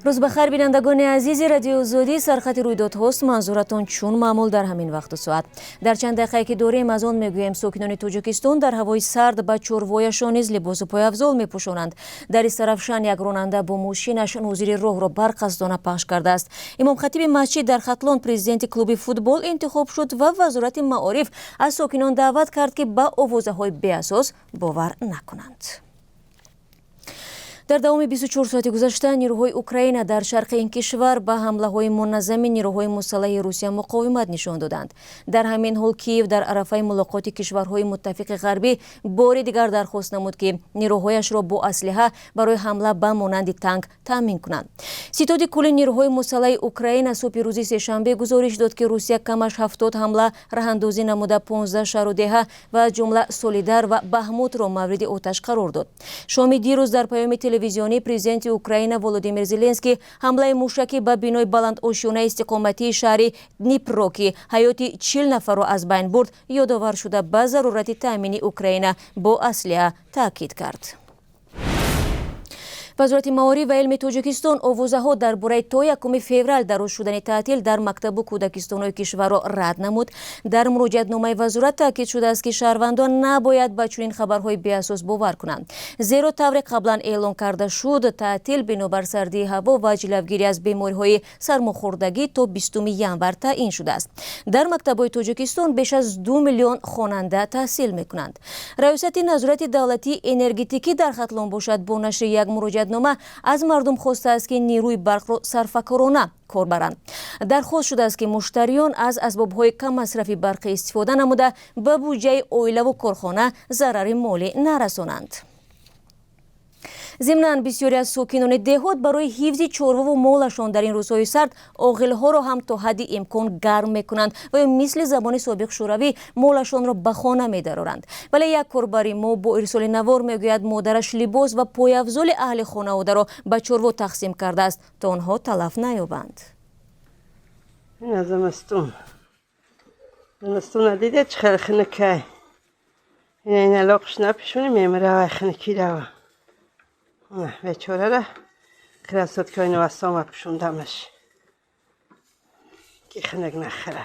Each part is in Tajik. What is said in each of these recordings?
Рӯз ба хайр, бинандагони азизи Радиои Озодӣ. Сархати рӯйдодҳост манзуратон чун маъмул дар ҳамин вақту соат. Дар чанд дақиқае, ки дорем, аз он мегӯем: сокинони Тоҷикистон дар ҳавои сард ба чорвояшон низ либосу пойафзол мепӯшонанд. Дар Истаравшан як ронанда бо мошинаш нозири роҳро барқасдона пахш кардааст. Имомхатиби масҷид дар Хатлон президенти клуби футбол интихоб шуд ва Вазорати маориф аз сокинон даъват кард, ки ба овозаҳои беасос бовар накунанд. Дар давоми 24 соати гузашта нирӯҳои Украина дар шарқи ин кишвар ба ҳамлаҳои муназзами нирӯҳои мусаллаҳи Русия муқовимат нишон доданд. Дар ҳамин ҳол Киев дар арафаи мулоқоти кишварҳои муттафиқи ғарбӣ бори дигар дархост намуд, ки нирӯҳояшро бо аслиҳа барои ҳамла ба монанди танк таъмин кунанд. Ситоди кулли нирӯҳои мусаллаҳи Украина субҳи рӯзи сешанбе гузориш дод, ки Русия камаш 70 ҳамла раҳандозӣ намуда, 15 шаҳру деҳа ва аз ҷумла Солидар ва Бахмутро мавриди оташ қарор дод. Шоми дирӯз дар паёми телевизионии президенти Украина Володимир Зеленский ҳамлаи мушакӣ ба бинои баландошёнаи истиқоматии шаҳри Днипро, ки ҳаёти 40 нафарро аз байн бурд, ёдовар шуда, ба зарурати таъмини Украина бо аслиҳа таъкид кард. Вазорати маориф ва илми Тоҷикистон овозаҳо дар бораи то 1 феврал дароз шудани таътил дар мактабу кӯдакистонҳои кишварро рад намуд. Дар муроҷиатномаи вазорат таъкид шудааст, ки шаҳрвандон набояд ба чунин хабарҳои беасос бовар кунанд, зеро тавре қаблан эълон карда шуд, таътил бинобар сардии ҳаво ва ҷилавгирӣ аз бемориҳои сармохӯрдагӣ то 20 январ таъин шудааст. Дар мактабҳои Тоҷикистон беш аз 2 миллион хонанда таҳсил мекунанд. Раёсати назорати давлатии энергетикӣ дар Хатлон бошад, бо нашри як муроҷиатнома аз мардум хостааст, ки нерӯи барқро сарфакорона кор баранд. Дархост шудааст, ки муштариён аз асбобҳои каммасрафи барқӣ истифода намуда, ба буҷаи оилаву корхона зарари молӣ нарасонанд. Зимнан, бисёре аз сокинони деҳот барои ҳифзи чорвову молашон дар ин рӯзҳои сард оғилҳоро ҳам то ҳадди имкон гарм мекунанд ва ё мисли замони собиқ Шӯравӣ молашонро ба хона медароранд. Вале як корбари мо бо ирсоли навор мегӯяд, модараш либос ва пойафзоли аҳли хонаводаро ба чорво тақсим кардааст, то онҳо талаф наёбанд. Зимистон, зимистона дидед, чӣ хеле хунукай. Ина лоқш напӯшонӣ, мемира, хунукӣ рава. Бечорара кроссовкаи навасома пӯшондамаш, ки хунук нахӯра.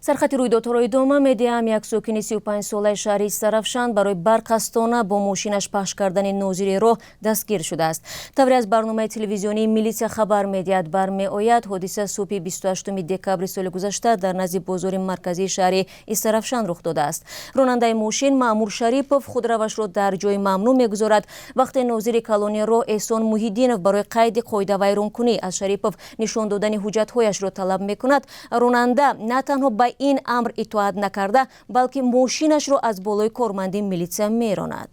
Сархати рӯйдодҳоро идома медиҳам. Як сокини 35-солаи шаҳри Истаравшан барои барқасдона бо мошинаш пахш кардани нозири роҳ дастгир шудааст. Тавре аз барномаи телевизионии «Милитсия» хабар медиҳад, бармеояд, ҳодиса субҳи 28 декабри соли гузашта дар назди бозори марказии шаҳри Истаравшан рух додааст. Ронандаи мошин Маъмур Шарипов худравашро дар ҷои мамнӯъ мегузорад. Вақте нозири калони роҳ Эҳсон Муҳиддинов барои қайди қоидавайронкунӣ аз Шарипов нишон додани ҳуҷҷатҳояшро талаб мекунад, ронанда на танҳо ба ин амр итоат накарда, балки мошинашро аз болои корманди милитсия меронад.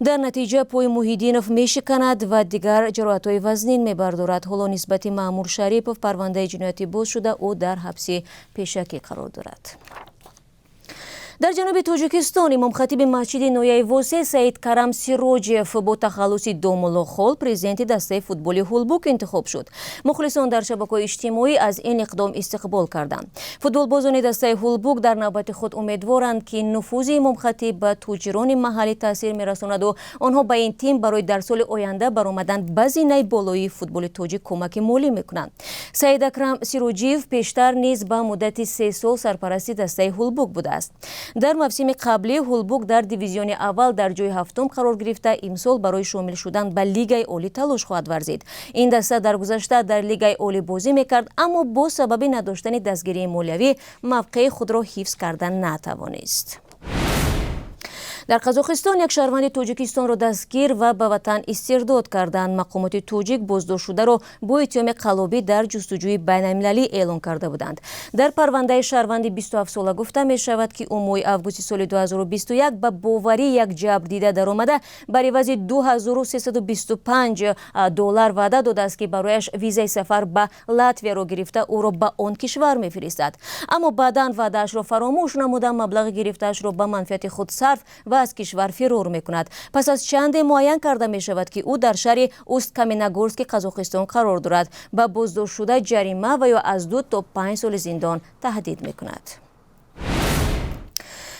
Дар натиҷа пои Муҳиддинов мешиканад ва дигар ҷароҳатҳои вазнин мебардорад. Ҳоло нисбати Маъмур Шарипов парвандаи ҷиноятӣ боз шуда, ӯ дар ҳабси пешакӣ қарор дорад. Дар ҷануби Тоҷикистон имомхатиби масҷиди ноҳияи Восе Саид Карам Сироҷев бо тахаллуси Домуллохол президенти дастаи футболи «Ҳулбук» интихоб шуд. Мухлисон дар шабакаҳои иҷтимоӣ аз ин иқдом истиқбол карданд. Футболбозони дастаи «Ҳулбук» дар навбати худ умедворанд, ки нуфузи имомхатиб ба тоҷирони маҳаллӣ таъсир мерасонаду онҳо ба ин тим барои дар соли оянда баромадан ба зинаи болоии футболи тоҷик кӯмаки молӣ мекунанд. Саид Акрам Сироҷиев пештар низ ба муддати 3 сол сарпарасти дастаи «Ҳулбук» будааст. Дар мавсими қаблӣ «Ҳулбук» дар дивизиони аввал дар ҷои ҳафтум қарор гирифта, имсол барои шомил шудан ба Лигаи олӣ талош хоҳад варзид. Ин даста дар гузашта дар Лигаи олӣ бозӣ мекард, аммо бо сабаби надоштани дастгирии молиявӣ мавқеи худро ҳифз карда натавонист. Дар Қазоқистон як шаҳрванди Тоҷикистонро дастгир ва ба ватан истирдод карданд. Мақомоти тоҷик боздоштшударо бо иттиҳоми қаллобӣ дар ҷустуҷӯи байналмилалӣ эълон карда буданд. Дар парвандаи шаҳрванди 27-сола гуфта мешавад, ки ӯ моҳи августи соли 2021 ба боварии як ҷабрдида даромада, бар ивази 2325 доллар ваъда додааст, ки барояш визаи сафар ба Латвияро гирифта, ӯро ба он кишвар мефиристад. Аммо баъдан ваъдаашро фаромӯш намуда, маблағи гирифтаашро ба манфиати худ сарф ва аз кишвар фирор мекунад. Пас аз чанде муайян карда мешавад, ки ӯ дар шаҳри Уст-Каменогорски Қазоқистон қарор дорад. Ба боздоштшуда ҷарима ва ё аз 2 то 5 соли зиндон таҳдид мекунад.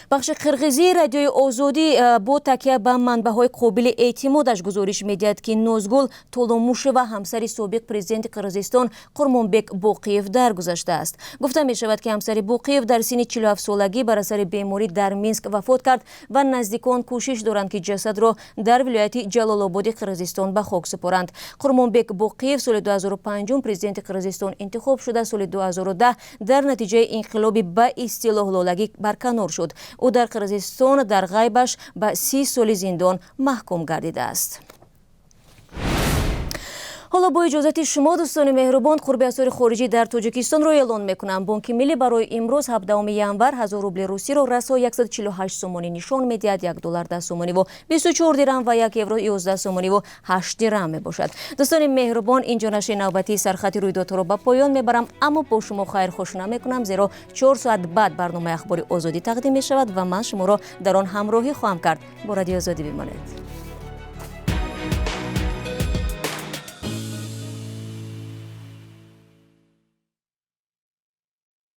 Бахши қирғизии Радиои Озодӣ бо такя ба манбаъҳои қобили эътимодаш гузориш медиҳад, ки Нозгул Толомушева, ҳамсари собиқ президенти Қирғизистон Қурмонбек Боқиев, даргузаштааст. Гуфта мешавад, ки ҳамсари Боқиев дар синни 47-солагӣ бар асари беморӣ дар Минск вафот кард ва наздикон кӯшиш доранд, ки ҷасадро дар вилояти Ҷалолободи Қирғизистон ба хок супоранд. Қурмонбек Боқиев соли 2005 президенти Қирғизистон интихоб шуда, соли 2010 дар натиҷаи инқилоби ба истилоҳ лолагӣ барканор шуд. Ӯ дар Қирғизистон дар ғайбаш ба 30 соли зиндон маҳкум гардидааст. Ҳоло бо иҷозати шумо, дӯстони меҳрубон, қурби асъори хориҷӣ дар Тоҷикистонро эълон мекунам. Бонки Миллӣ барои имрӯз, 17 январ, 1000 рубли русиро расо 148 сомонӣ нишон медиҳад, 1 доллар 10 сомониву 24 дирам ва 1 евро 11 сомониву 8 дирам мебошад. Дӯстони меҳрубон, инҷо нашри навбатии Сархати рӯйдодҳоро ба поён мебарам, аммо бо шумо хайрхуш намекунам, зеро 4 соат баъд барномаи Ахбори Озодӣ тақдим мешавад ва ман шуморо дар он ҳамроҳӣ хоҳам кард. Бо Радиои Озодӣ бимонед.